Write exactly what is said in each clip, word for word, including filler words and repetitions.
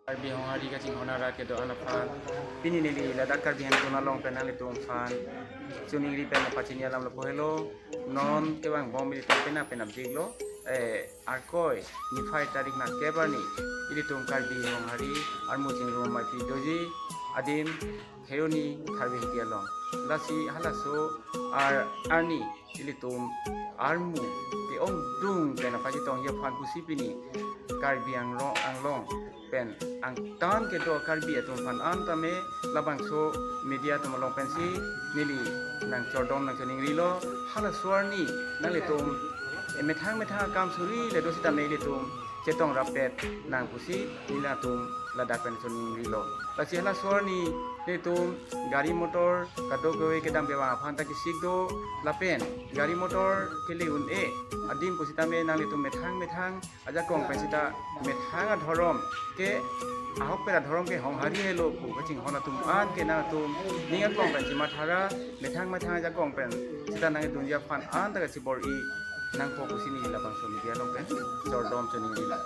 Karbi Honghari kachinghon arat kedo-an aphan pini neli ladak Karbi Anglong along pen nanglitum aphan choningri pen pachini alam lapu helo. Non kevang bom ilitum penap penapjiklo. Eh, Arkoi niphai tarik nerkep arni ilitum Karbi Honghari armu chingrum amaipi doji adim Kheroni Tharve Hidi along. Lasi halaso ar arni ilitum armu ke-ongdung pen pachetongji aphan pusi pini Karbi Anglong, Anglong pen angtan kedo Karbi atum aphan an tame labangso media atum along pensi neli nangchordom nangchoningrilo. Halaso arni nanglitum emethang methang akam suri le do sitame ilitum chetong rappet nang pusi neli nangtum ladak pen choningrilo. Lasi halaso arni nelitum gari motor kadokave kedam kevang aphan ta kesik do lapen gari motor kele un-e adim pusitame nanglitum methang methang ajakong pen sita methang adhorom ke ahokpet adhorom ke Honghari helo pu kachinghon atum an ke nangtum ning aklong pen chimathara methang methang ajakong pen sita nangdunji aphan an ta kachibor-i nangpo pusi neli labangso media along pen chordom choningrilo.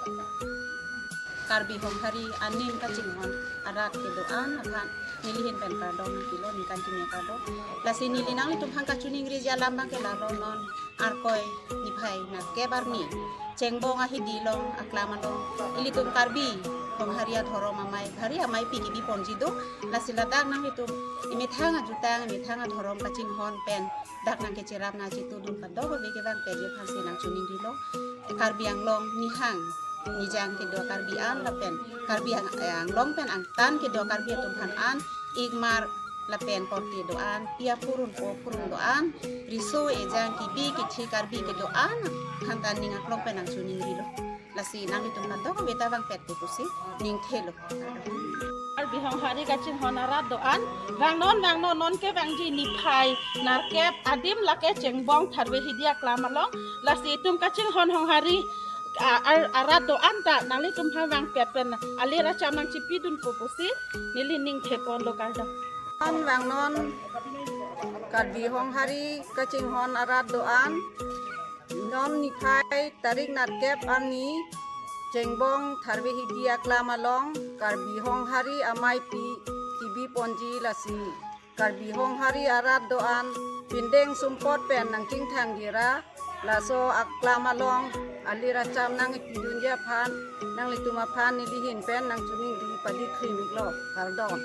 Karbi Honghari aning kachinghon arat kedo-an aphan neli ahin pen kardom nangpilo, ningkan keme kardom. Lasi neli nanglitum aphan kachoningriji alam abang ke lalo, non Arkoi niphai nerkep arni Chengbong ahidi along aklam along ilitum Karbi Honghari adhorom amai, Hari amaipi kebi ponji do. Lasi ladak nanglitum emethang ajutang, emethang adhorom kachinghon pen dak nangkecherap nangchetudun kadokave kevang petji aphansi nangchoningrilo. Karbi Anglong nihang nijang kedo Karbi an lapen Karbi Ang-, eh, Anglong pen angtan kedo Karbi atum aphan an ikmar lapen korte do-an, pi aphurun po aphurun do-an, riso ejang kebi kethi Karbi kedo-an aphan ta ning aklong pen nangchoningrilo. Lasi nanglitum kadokave ta vangpet pu pusi ningthelo. Karbi Honghari kachinghon arat do-an, vangnon vangnon, non kevangji niphai nerkep adim lake Chengbong Tharve Hidi aklam along. Lasi itum kachinghon Honghari a-, ar-, arat do-an ta nanglitum aphan vangpet pen alir acham nangchipidun pu pusi neli ningtheponlo, kardom. Non vangnon Karbi Honghari kachinghon arat do-an, non niphai tarik nerkep arni Chengbong Tharve Hidi aklam along Karbi Honghari amaipi kebi ponji, lasi Karbi Honghari arat do-an pindeng sumpot pen nangchingthangji ra laso aklam along alir acham nangpidunji aphan nanglitum aphan neli ahin pen nangchoningri padi khrimiklo, kardom.